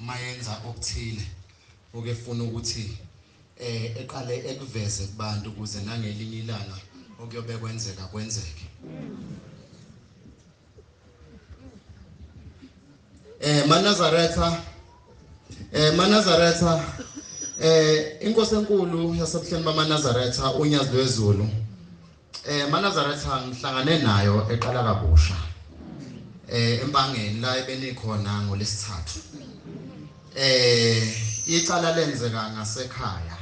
Mayenza okuthile okefuna ukuthi eqale ekuveze kubantu ukuze nangelinye ilanga okuyobe kwenzeka kwenzeke. MaNazaretha, MaNazaretha, inkosi enkulu yasebuhleni bamaNazaretha uNyazi lwezulu. MaNazaretha, ngihlangane nayo eqala kabusha empangeni la ebenikhona ngolesithathu. Icala lenzeka ngasekhaya.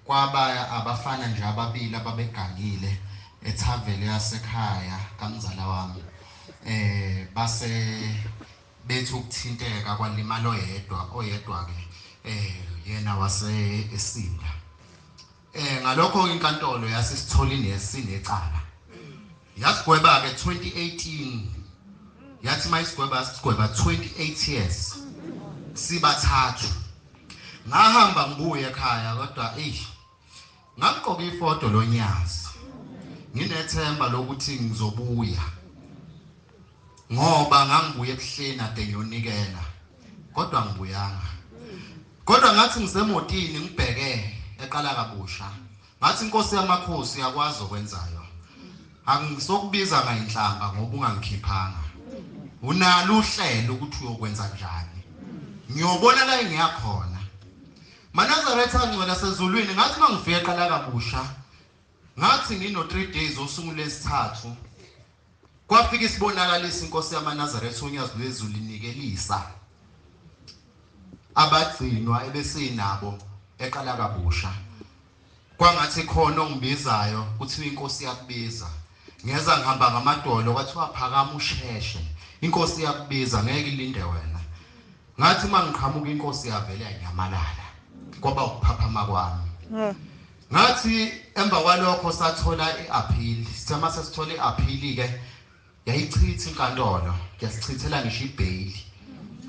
Kwaba abafana nje ababili ababegangile ethaveni yasekhaya kamzala wami. Base bethi ukuthinteka kwalimala oyedwa, oyedwa ke yena wase esinda. Ngalokho inkantolo yasisithola inesinecala. Yasigweba ke 2018. Yathi mayisigweba yasigweba 28 years. Sibathathu. Ngahamba ngibuye ekhaya kodwa ngaqoka ifoto lonyazi. Nginethemba lokuthi ngizobuya. Ngoba ngangibuye ebuhleni ade ngiyonikela. Kodwa ngibuyanga. Kodwa ngathi ngisemotini ngibheke eqala kabusha. Ngathi inkosi yamakhosi yakwazi okwenzayo. Angisokubiza ngayinhlamba ngoba ungangikhiphanga. Unalo uhlelo ukuthi uyokwenza njani. Ngiyobona la engiyakhona. MaNazaretha angcwele asezulwini, ngathi mangifika eqala kabusha, ngathi ngino 3 days osuku lesithathu. Kwafika isibonakaliso inkosi yamaNazaretha uNyazi lwezulu inikelisa abagcinwa ebesinabo eqala kabusha. Kwangathi khona ongibizayo kuthiwa inkosi yakubiza. Ngeza ngihamba ngamadolo kwathiwa phakama usheshe. Inkosi yakubiza ngeke ilinde wena. Ngathi mangiqhamuka inkosi yavele yanyamalala. Kwaba ukuphaphama kwami. Ngathi emva kwalokho sathola iappeal. Sithe mase sithola iappeal ke yayichitha inkantolo, yasichithela ngisho ibail.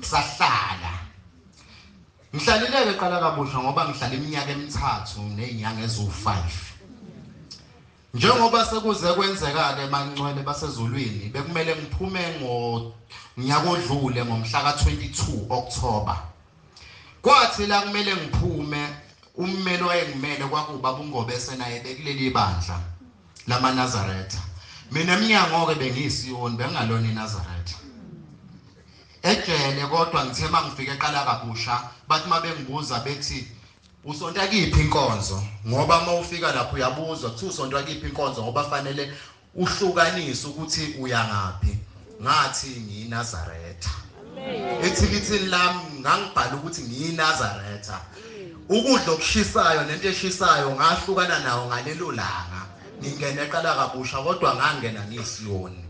Sahlala. Ngihlalile ke qala kabusha ngoba ngihlala iminyaka emithathu nezinyanga ezu5. Njengoba sekuze kwenzeka ke mancwele basezulwini bekumele ngiphume ngonyaka odlule ngomhla ka22 October. Kwathi la kumele ngiphume ummeli wayengimele kwakuba buNgobese naye bekuleli ibandla lamaNazaretha. Mina eminyango ke bengiyisiyoni bengalona iNazaretha. Ejele kodwa ngithe mangifika eqala kabusha bathi mabengibuza bethi usonta kiphi inkonzo, ngoba mawufika lapho uyabuzwa kuthi usonta kiphi inkonzo ngoba fanele uhlukanise ukuthi uya ngaphi. Ngathi ngiyiNazaretha. Ethikithini lami ngangibhala ukuthi ngiyiNazaretha. Ukudla okushisayo nento eshisayo ngahlukana nawo ngalelo langa. Ngingena eqala kabusha kodwa ngangena ngisiyoni.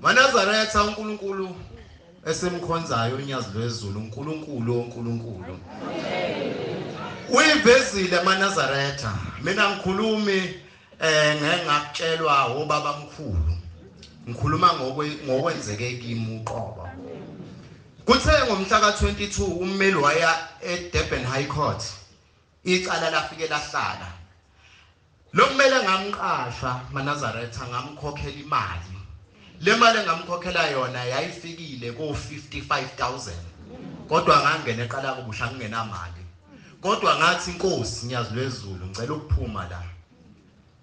MaNazaretha uNkulunkulu esimkhonzayo uNyazi lwezulu, uNkulunkulu oNkulunkulu. Uyivezile maNazaretha. Mina ngikhulumi ngengakutshelwa obaba mkhulu. Ngikhuluma ngokwenzeke kimi uqobo. Kuthe ngomhla ka22 ummeli waya eDurban High Court. Icala lafike lahlala. Lo mmeli ngamqasha maNazaretha ngamkhokhela imali. Le mali engamkhokhela yona yayifikile ko 55000. Kodwa ngangena eqala kubusha ngingenamali. Kodwa ngathi inkosi Nyazi lwezulu ngicela ukuphuma la.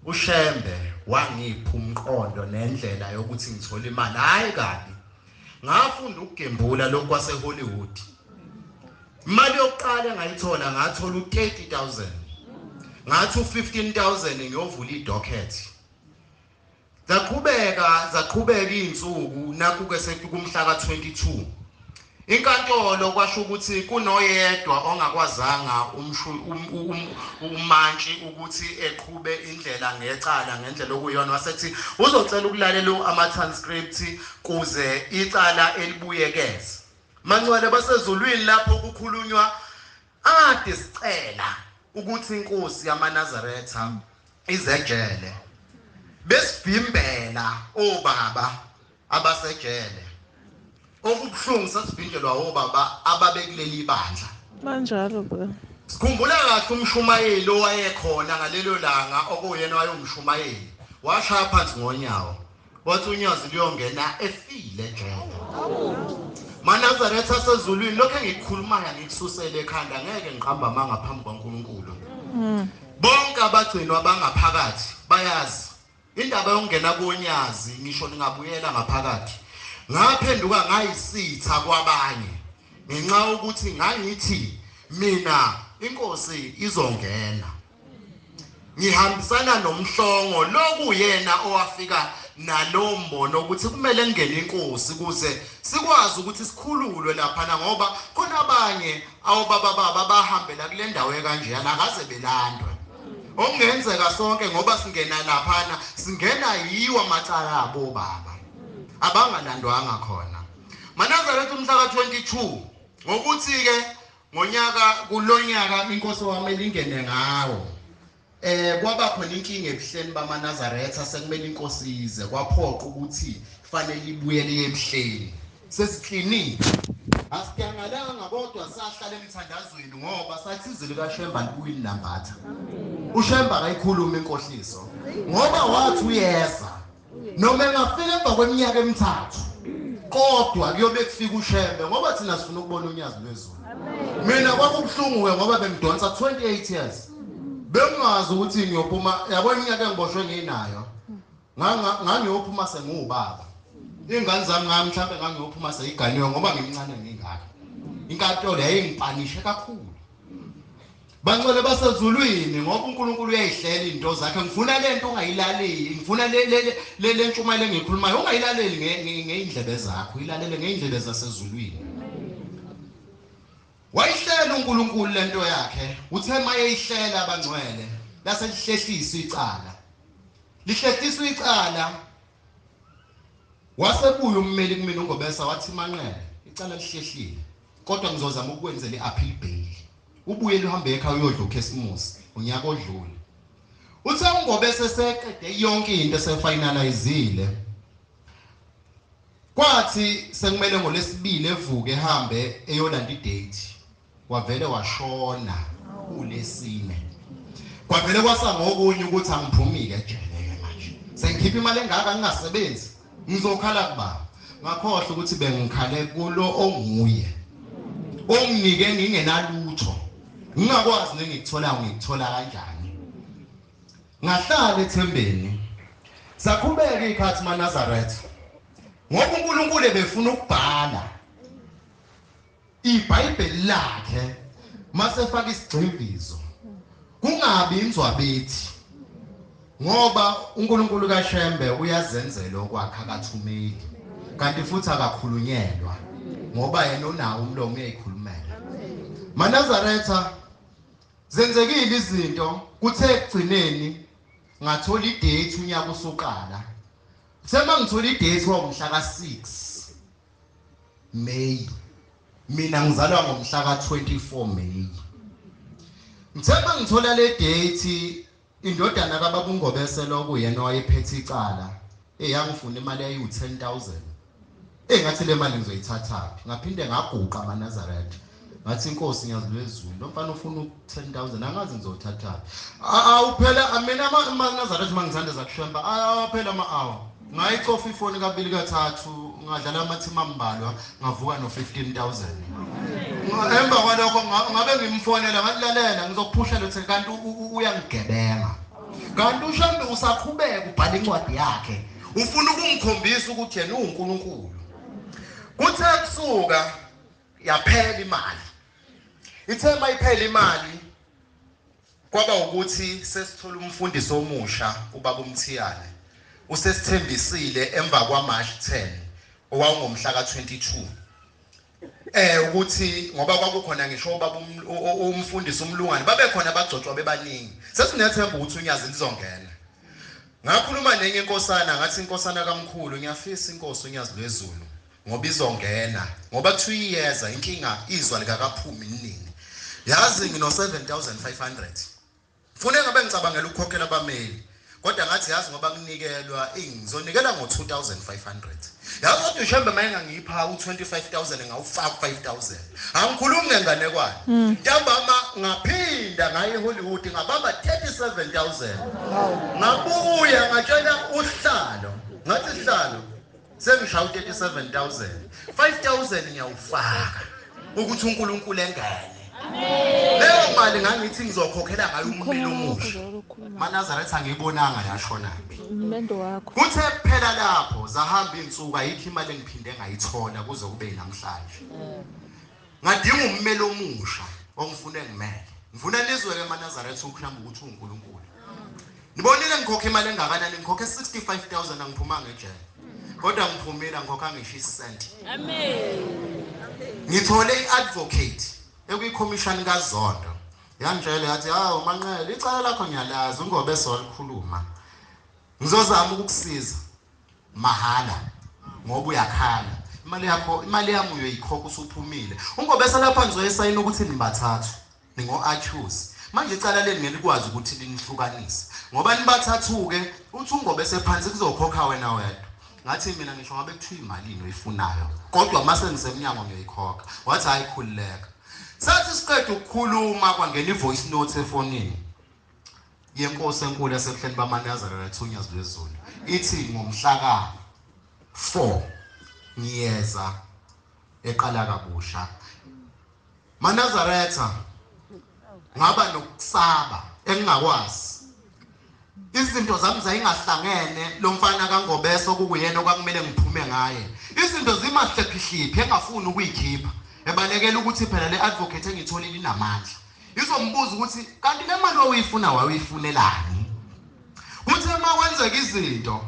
uShembe wangipha umqondo nendlela yokuthi ngithole imali. Hayi kabi. Ngafunda ukugembula lokhu kwase Hollywood. Imali yokuqala engayithola ngathola u30000. Ngathi u15000 ngiyovula idocket. Zaqhubeka izinsuku nakho ke sekukumhla ka22. Inkantolo kwasho ukuthi kunoyedwa ongakwazanga umantshi ukuthi eqhube indlela ngecala ngendlela okuyona, wasethi uzocela ukulalela ama transcript kuze icala elibuyekeze. Mancwele basezulwini lapho kukhulunywa ade sicela ukuthi inkosi yamaNazaretha izejele besivimbela obaba abasejele. Okubuhlungu sasivinjelwa obaba ababekuleli ibandla. Manjalo bro. Sikhumbula kahle umshumayeli owayekhona ngalelo langa okuyena wayumshumayeli washaya phansi ngonyawo wathi uNyazi luyongena efile ejele. MaNazaretha asezulwini, lokho engikukhulumayo ngikususele ekhanda, ngeke ngiqamba amanga phambi kwaNkulunkulu. Bonke abagcinwa bangaphakathi bayazi indaba yokungena konyazi, ngisho ningabuyela ngaphakathi. Ngaphenduka ngayisitha kwabanye ngenxa yokuthi ngangithi mina inkosi izongena. Ngihambisana nomhlongo lokuyena owafika nalo mbono ukuthi kumele kungene inkosi ukuze sikwazi ukuthi sikhululwe laphana, ngoba khona abanye awobaba baba bahambela kule ndawo ekanjeyana akaze belandwe. Okungenzeka sonke ngoba singena laphana singena yiwo amacala abo baba abangalandwanga khona. MaNazaretha umhla ka-22 ngokuthi-ke ngonyaka kulonyaka inkosi wamele ingene ngawo, kwaba khona inkinga ebuhleni bamaNazaretha, sekumele inkosi ize, kwaphoqa ukuthi kufanele ibuyele ebuhleni. Sesiklinile, asidangalanga kodwa sahlala emthandazweni ngoba sathi izwi likaShemba libuye linambatha. UShemba akayikhuluma inkohliso ngoba wathi uyeza noma engafika emva kweminyaka emithathu, kodwa kuyobe kufika uShembe ngoba thina sifuna ukubona unyazi lwezulu. Mina kwakubuhlungu-ke ngoba bengidonsa 28 years, bengingazi ukuthi ngiyophuma. Yabo iminyaka engiboshwe nginayo, ngangiyophuma sengiwubaba. Iy'ngane zami mhlawumbe ngangiyophuma seyiganiwe ngoba ngimncane ngingaka. Inkantolo yayingipanishe kakhulu. Bangcwele basezulwini, ngoba uNkulunkulu uyayihlela izinto zakhe. Ngifuna lento ungayilaleli, ngifuna le ntshumayelo engiyikhulumayo ungayilaleli ngey'ndlebe zakho, uyilalele ngey'ndlebe zasezulwini. Wayihlela uNkulunkulu lento yakhe, uthe mayeyihlela abangcwele laselihlehliswa icala. Lihlehliswa icala, wasebuya ummeli kumina uNgobesa wathi Manqele, icala lihlehlile kodwa ngizozama ukukwenzela i-appeal bail. Ubuye luhambe ekhaya uyodla uKhisimusi unyaka odlule. Uthe uNgobese seqede yonke into esefinalizile, kwathi sekumele ngolesibili evuke ehambe eyolanda idate, wavele washona kulesine. Kwavele kwasa ngokunye ukuthi angiphumike ejele manje, sengikhipha imali engaka ngingasebenzi, ngizokhala kubaba. Ngakhohlwa ukuthi bengikhale kulo onguye onginike ngingenalutho, ngingakwazi nengikutholayo ngikuthola kanjani. Ngahlala ethembeni, saqhubeka ikhathi maNazaretha, ngoba uNkulunkulu ebefuna ukubhala iBhayibheli lakhe masefaka isigxivizo, kungabi inzwabethi, ngoba uNkulunkulu kaShembe uyazenzela okwakhe, akathumeli kanti futhi akakhulunyelwa ngoba yena unawo umlomo uyayikhulumela. MaNazaretha zenzekile izinto, kuthe ekugcineni ngathola idate unyaka usuqala. Sema ngithola idate wawumhla ka-6 May, mina ngizalwa ngomhla ka-24 May. Ngithe mangithola le date, indodana kababa uNgobese lokuyena owayephethe icala eyangifuna imali eyayiwu-10,000. Engathi le mali ngizoyithathaphi? Ngaphinde ngaguqa amaNazaretha, ngathi inkosi nyazi lwezulu, lo mfana ufuna u-10,000 angazi ngizowuthathaphi. Awuphela mina amaNazaretha mangithandaza kuShemba, awaphela ama-hour. Ngayicofa ifoni kabili kathathu, ngadlala amathima ambalwa, ngavuka no-15,000. Emva kwalokho ngabe ngimfonela ngathi lalela ngizokuphusha lo kanti uyangigebenga. Kanti uShembe usaqhubeka ubhala incwadi yakhe, ufuna ukungikhombisa ukuthi yena uwuNkulunkulu. Kuthe kusuka yaphela imali. Ithe mayiphela imali kwaba ukuthi sesithola umfundisi omusha ubaba uMthiyane, usesithembisile emva kwaMarch 10 owawungomhla ka-22 ukuthi ngoba kwakukhona ngisho ubaba umfundisi umlungane babekhona abagcotshwa bebaningi, sesinethemba ukuthi unyazi lizongena. Ngakhuluma nenye inkosana ngathi inkosana kamkhulu, ngiyafisa inkosi unyazi lwezulu ngoba izongena, ngoba kuthiwa iyeza inkinga izwa likakaphumi nini. Yazi ngino 7500 fune ngabe ngicabangela ukukhokhela abameli, kodwa ngathi yazi ngoba nginikelwa ngizonikela ngo-2500. Yazi kodwa uShembe mayengangipha u-25000 ngawufaka 5000. Angikhulumi ngenganekwane. Ntambama ngaphinda ngaye eHollywood ngabamba 37000. Ngabuya ngatshela uhlalo, ngathi sihlalo Sengishaya u-37,000. 5,000 ngiyawufaka ukuthi uNkulunkulu engene. Leyo mali ngangithi ngizokhokhela ngayo ummeli omusha. MaNazaretha angiyibonanga yashona phi. Umendo wakho. Kuthe kuphela lapho zahamba insuku ayikho imali engiphinde ngayithola kuze kube namhlanje. Ngadinga ummeli omusha ongifuna ngimele. Ngifuna nizwe ke maNazaretha ukuhlamba ukuthi uNkulunkulu. Nibonile ngikhokha imali engakanani? Ngikhokhe 65,000 angiphumanga ejele. Kodwa ngiphumile ngikhokha ngisho isenti. Amen. Ngithole iadvocate ekwikhomishani kaZondo. Yangitshela yathi hawu Manqele icala lakho ngiyalazi ungobe solikhuluma. Ngizozama ukukusiza mahala ngoba uyakhala. Imali yakho, imali yami uyoyikhokha usuphumile. Ungobese lapha ngizoyisayina ukuthi nibathathu. Ningo-accuse. Manje icala leni ngeke likwazi ukuthi linihlukanise. Ngoba nibathathu-ke uthi ungobese phansi kuzokhokha wena wedwa. Ngathi mina ngisho ngabe kuthiwa imalini oyifunayo. Kodwa mase ngisemnyango ngiyoyikhokha. Wathi hayi khululeka. Sathi siqeda ukukhuluma kwangena i-voice note efonini yenkosi enkulu yasebuhleni bamaNazaretha uNyazi lwezulu. Ithi ngomhla ka-4 ngiyeza eqala kabusha. MaNazaretha ngaba nokusaba engingakwazi. Izinto zami zayingahlangene lo mfana kaNgobeso okuyena okwakumele ngiphume ngaye. Izinto zimahlephihliphi engafuni ukuyikhipha. Ebalekela ukuthi phela le advocate engitholile inamandla. Izombuza ukuthi kanti le mali owuyifuna wawuyifunelani? Kuthe makwenzeka izinto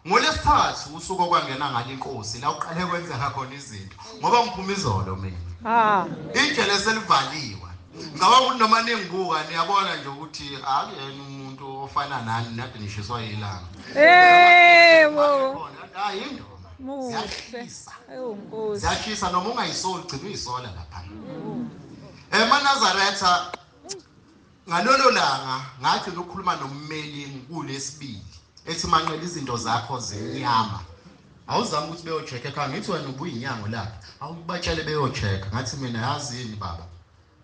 ngolesithathu usuku okwangena ngalo inkosi la uqale kwenzeka khona izinto ngoba ngiphuma izolo mina. Ijele selivaliwe. Ngicabanga ukuthi noma ningibuka niyabona nje ukuthi akuyena umuntu ofana nani nade nishiswa yilanga. Yebo. Hayi indoma. Muhle. Ziyashisa. Awu Nkosi. Ziyashisa noma ungayisoli gcina uyisola lapha. EmaNazaretha ngalolo langa ngathi lokukhuluma nommeli kulesibili ethi Manqele izinto zakho zimnyama. Awuzami ukuthi beyocheck ekhaya ngithi wena ubuyinyango lapha. Awubatshele beyocheck ngathi mina yazini baba.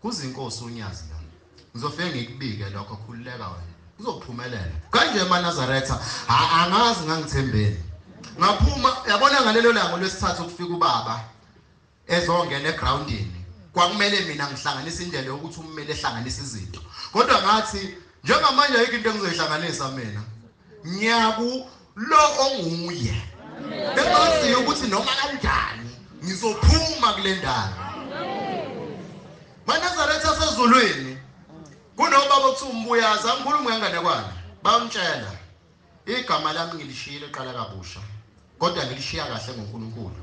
Kuzinkosi uNyazi la. Ngizofike ngikubike lokho khululeka wena. Uzophumelela. Kanje emaNazaretha angazi ngangithembeni. Ngaphuma yabona ngalelo langa lwesithathu kufika ubaba ezongena egroundini. Kwakumele mina ngihlanganise indlela yokuthi ummeli ehlanganise izinto. Kodwa ngathi njengamanje ayikho into engizoyihlanganisa mina. Ngiyaku lo onguye. Engaziyo ukuthi noma kanjani ngizophuma kule ndawo. MaNazaretha sezulwini kunobaba okuthiwa uMbuyazi angikhulumi ngenganekwane. Bamtshela igama lami ngilishiyile eqala kabusha. Kodwa ngilishiya kahle ngoNkulunkulu.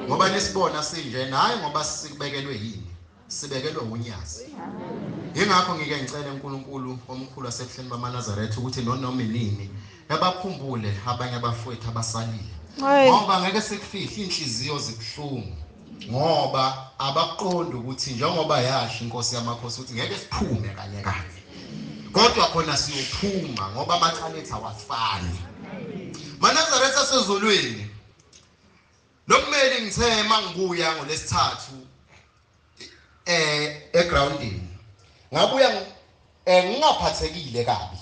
Ngoba nisibona sinje hayi ngoba sikubekelwe yini. Sibekelwe uNyazi. Ingakho ngike ngicela uNkulunkulu omkhulu wasebuhleni bamaNazaretha ukuthi nonoma inini ebakhumbule abanye abafowethu abasalile. Ngoba ngeke sikufihle inhliziyo zibhlungu. Ngoba abaqondi ukuthi njengoba yasho inkosi yamakhosi ukuthi ngeke siphume kanye kanye. Kodwa khona siyophuma ngoba amacala ethu awafani. MaNazaretha sezulwini lo mmeli ngithe mangibuya ngolesithathu egroundini ngabuya ngingaphathekile kabi.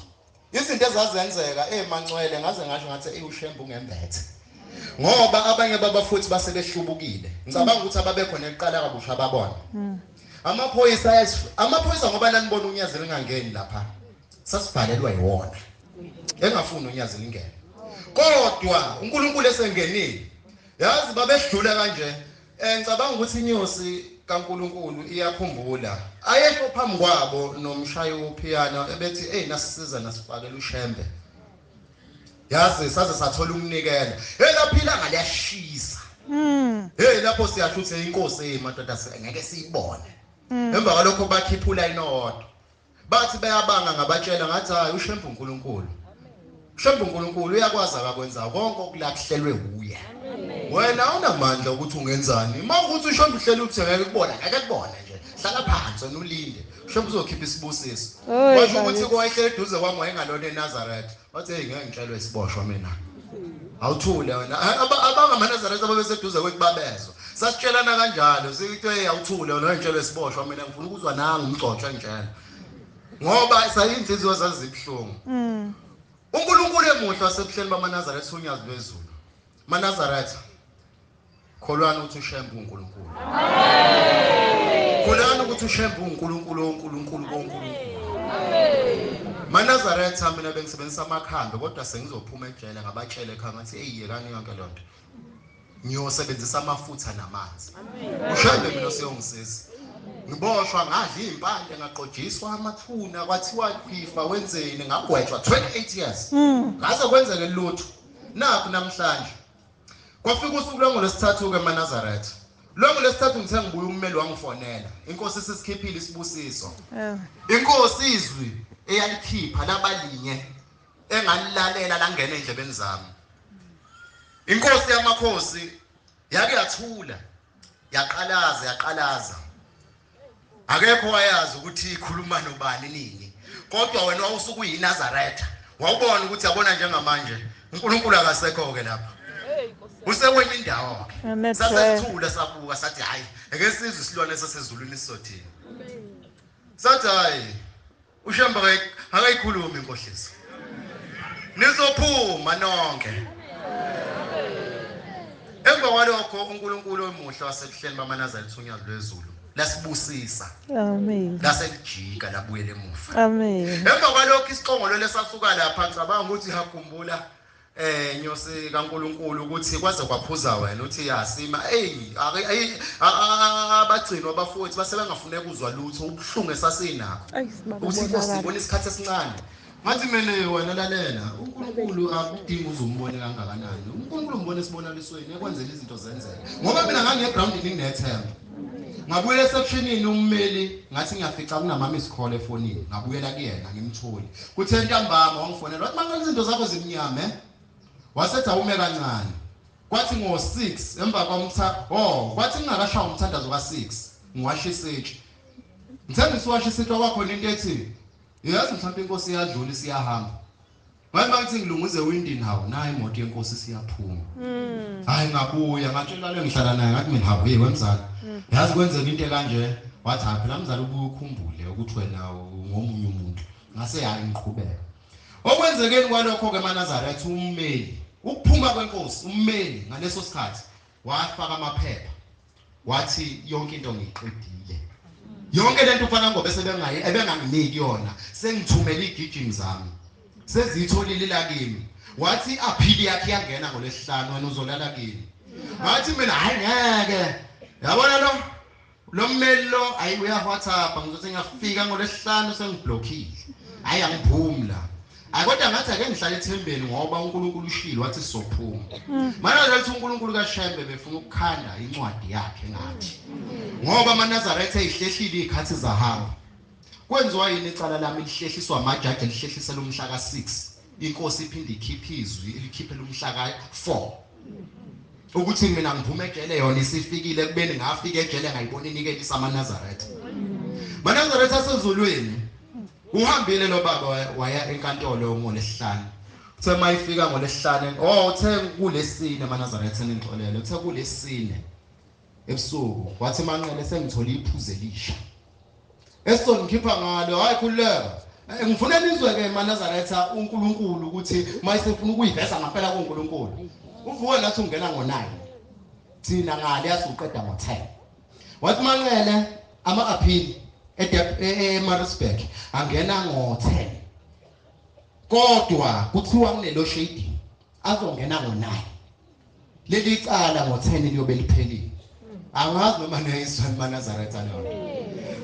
Izinto ezazenzeka emancwele ngaze ngasho ngathi eyushembe ungembethe. Ngoba abanye babafuthi basebehlubukile. Ngicabanga ukuthi ababekhona eqala kabusha babona. Amaphoyisa ngoba nanibona uNyazi lingangeni lapha. Sasibhalelwa yiwona. Engafuni uNyazi lingene. Kodwa uNkulunkulu esengenile. Yazi babedlula kanje. Ngicabanga ukuthi inyosi kaNkulunkulu iyakhumbula. Ayekho phambi kwabo nomshayi wophiyana ebethi hey nasisiza nasifakela ushembe. Yazi saze sathola umnikelo. Hey laphila ngaliyashisa. Hey lapho siyasho ukuthi inkosi emadoda ngeke siyibone. Emva kwalokho bakhiphula inodo. Bathi bayabanga ngabatshela ngathi hayi ushembe uNkulunkulu. Ushembe uNkulunkulu uyakwazi akakwenza konke okulahlelwe uye. Wena awunamandla ukuthi ungenzani. Uma ukuthi ushembe uhlele ukuthi ngeke kubona, ngeke kubona nje. Hlala phansi wena ulinde. Ushembe uzokhipha isibusiso. Washo ukuthi kwayehlele eduze kwami wayengalona eNazaretha. Wathi hey ngeke ngitshelwe isiboshwa mina. Awuthule wena. AbangamaNazaretha babeseduze kwethu babezwa. Sasitshelana kanjalo sithi hey awuthule wena ngitshelwe isiboshwa mina ngifuna ukuzwa nanga umgcotshwa ngitshela. Ngoba sayinhliziyo zazibhlungu. uNkulunkulu emuhle wasebuhleni bamaNazaretha uNyazi lwezulu. MaNazaretha Kholwani ukuthi uShembe uNkulunkulu. Amen. Kholwani ukuthi uShembe uNkulunkulu oNkulunkulu koNkulunkulu. Amen. MaNazaretha mina bengisebenzisa amakhambi kodwa sengizophuma ejele ngabatshele ekhaya ngathi hey yekani yonke lonto. Ngiyosebenzisa amafutha namanzi. Ushembe mina useyongisiza. Ngiboshwa ngadla impande ngaqojiswa amathuna kwathiwa khifa wenzeni ngagwetshwa 28 years. Ngaze kwenzeke lutho. Nakho namhlanje. Kwafika usuku lwangolwesithathu ke emaNazaretha. Lwangolwesithathu ngithe ngibuya ummeli wangifonela. Inkosi isisikhiphile isibusiso. Inkosi izwi eyalikhipha labalinye engalilalela langena endlebeni zami. Inkosi yamakhosi yake yathula yaqalaza yaqalaza. Akekho wayazi ukuthi ikhuluma nobani nini. Kodwa wena wawusuke uyiNazaretha. Wawubona ukuthi yabona njengamanje uNkulunkulu akasekho ke lapha. Usekwenye indawo ke. Sasesithula sabuka sathi hayi ake sizwe isilwane sasezulwini sizothini. Sathi hayi uShembe akayikhulumi inkohliso. Nizophuma nonke. Emva kwalokho uNkulunkulu omuhle wasebuhleni bamaNazaretha unyazi lwezulu lasibusisa. Amen. Laselijika labuyela emuva. Amen. Emva kwalokho isiqongolo lesasuka lapha ngicabanga ukuthi yakhumbula nyosi kaNkulunkulu ukuthi kwaze kwaphuza wena uthi yasima hey abagcinwa abafowethu base bengafuneka uzwa lutho ubuhlungu esasinakho ukuthi inkosi ibona isikhathi esincane. Ngathi mina wena lalela uNkulunkulu akudingi uzombone kangakanani. uNkulunkulu umbone esibonakalisweni ekwenzela izinto zenzeke. Ngoba mina nganginegroundini nginethemba. Ngabuyela esectionini ummeli ngathi ngiyafica kunama miss call efonini ngabuyela kuyena ngimtholi. Kuthe ntambama wangifonela wathi manje izinto zakho zimnyama Wasethi awume kancane. Kwathi ngo6 emva kwamtha kwathi ngingakashaya umthandazo ka6 ngiwasha isitsha. Ngithe ngisiwasha isitsha kwakhona into ethi yazi mhlawumbe inkosi iyadlula isiyahamba. Manje mangithi ngilunguze windini hawo nayi imoto yenkosi siyaphuma. Hayi ngabuya ngatshela le ngihlala naye ngathi mina hawo hey wemzali. Yazi kwenzeka into kanje wathi hayi phela mzali ubuye ukhumbule ukuthi wena ngomunye umuntu. Ngase hayi ngiqhubeka. Okwenzekeni kwalokho ke emaNazaretha ummeli ukuphuma kwenkosi ummeli ngaleso sikhathi wafaka amaphepha wathi yonke into ngiyiqedile. Yonke lento ufana ngoba sebengayi ebenganginiki yona sengithumela igijimi zami sezitholile la kimi. Wathi aphili yakhe yangena ngolesihlanu wena uzolala kimi. Ngathi mina hayi ngeke. Yabona lo mmeli lo hayi uya WhatsApp ngizothi ngiyafika ngolesihlanu sengiblockile. Hayi angiphumi la. Kodwa ngathi ake ngihlale ethembeni ngoba uNkulunkulu ushilo wathi sizophuma. Manje lethi uNkulunkulu kaShembe befuna ukukhanda incwadi yakhe ngathi. Ngoba amaNazaretha eyihlehlile izikhathi zahamba. Kwenziwa yini icala lami lihlehliswa amajaji lihlehlisela umhla ka6. Inkosi iphinde ikhiphe izwi elikhiphela umhla ka4. Ukuthi mina ngiphume ejele yona isifikile kubeni ngafika ejele ngayibona inikelisa amaNazaretha. MaNazaretha asezulwini. Uhambile lo baba waya enkantolo ngolesihlanu. Uthe mayifika ngolesihlanu, uthe kulesine amaNazaretha ningixolele, uthe kulesine ebusuku wathi manqele sengithola iphuze elisha. Esizongikhipha ngalo hayi khululeka. Ngifuna nizwe ke maNazaretha uNkulunkulu ukuthi mayisefuna ukuyiveza ngempela kuNkulunkulu. Uvuka nathi ungena ngo9. Thina ngale yasuqeda ngo10. Wathi manqele ama appeal eMaritzburg angena ngo10. Kodwa kuthiwa kunelo shading azongena ngo9. Leli icala ngo10 liyobe liphelile. Angazi noma niyizwa emaNazaretha leyo.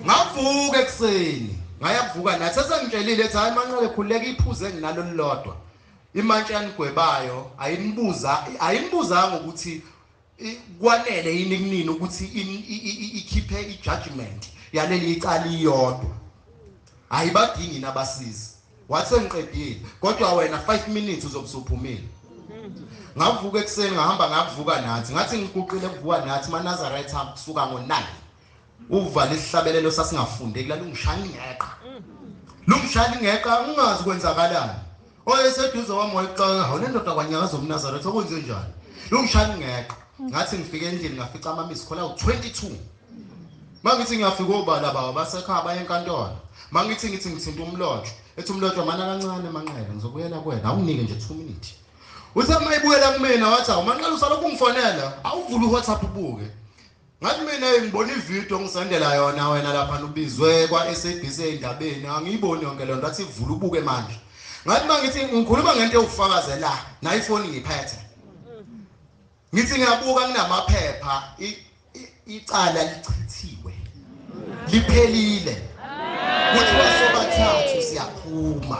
Ngavuka ekseni, ngaya kuvuka nathi sesengitshelile ethi hayi manqele khululeka iphuze enginalo lilodwa. Imantshi yanigwebayo ayinibuzanga ukuthi kwanele yini kunini ukuthi ikhiphe ijudgment yaleli icala iyodwa. Ayibadingi nabasizi. Wathi sengiqedile kodwa wena 5 minutes uzobusuphumile. Ngavuka ekseni ngahamba ngakuvuka nathi ngathi ngiguqile kuvuka nathi maNazaretha kusuka ngo9. Uvala isihlabelelo sasingafundeki la lungishaya ingeqa. Lungishaya ingeqa ungazi kwenzakalani. Oyeseduze wami wayeqala hawu le ndoda kwanyakaza umNazaretha okwenze njani. Lungishaya ingeqa. Ngathi ngifike endlini ngafica ama miss call awu22. Mangithi ngiyafika obala baba basekhaya baye enkantolo. Mangithi ngithi ngithinta umlotshwa. Ethi umlotshwa mana kancane manqele ngizobuyela kuwena awunike nje 2 minutes. Uthe mayibuyela kumina wathi awumanqela usalokhu ungifonela, awuvule uWhatsApp ubuke. Ngathi mina ngibona ivideo ngisendela yona wena lapha ubizwe kwa-SABC endabeni, angiyiboni yonke le nto. Athi vula ubuke manje. Ngathi mangithi ngikhuluma ngento ewufakazela na ifoni ngiphethe. Ngithi ngiyabuka kunamaphepha, icala lichithiwe, liphelile. Kuthiwa sobathathu siyaphuma.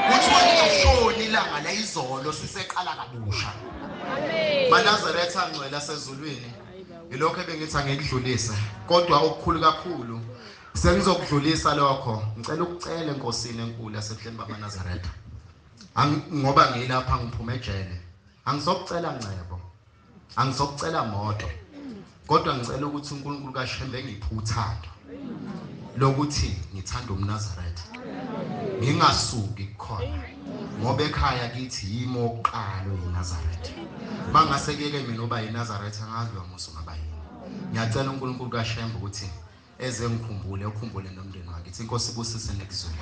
Kuthiwa lingashoni ilanga la izolo siseqala kabusha. MaNazaretha angcwele asezulwini, ilokho ebengithi angikudlulise, kodwa okukhulu kakhulu sengizokudlulisa lokho. Ngicela ukucela enkosini enkulu yasebuhleni bamaNazaretha, ngoba ngilapha ngiphume ejele, angisokucela ngcebo, angisokucela moto, kodwa ngicela ukuthi uNkulunkulu kaShembe ngiphe uthando lokuthi ngithanda umNazaretha, ngingasuki kukhona, ngoba ekhaya kithi yimi oqala oyiNazaretha. Mangase kuyeke mina uba yiNazaretha, angazi uyamusa ungaba yini. Ngiyacela uNkulunkulu kaShembe ukuthi eze ngikhumbule, ukhumbule nomndeni wakithi. Inkosi ibusise nekuzweni.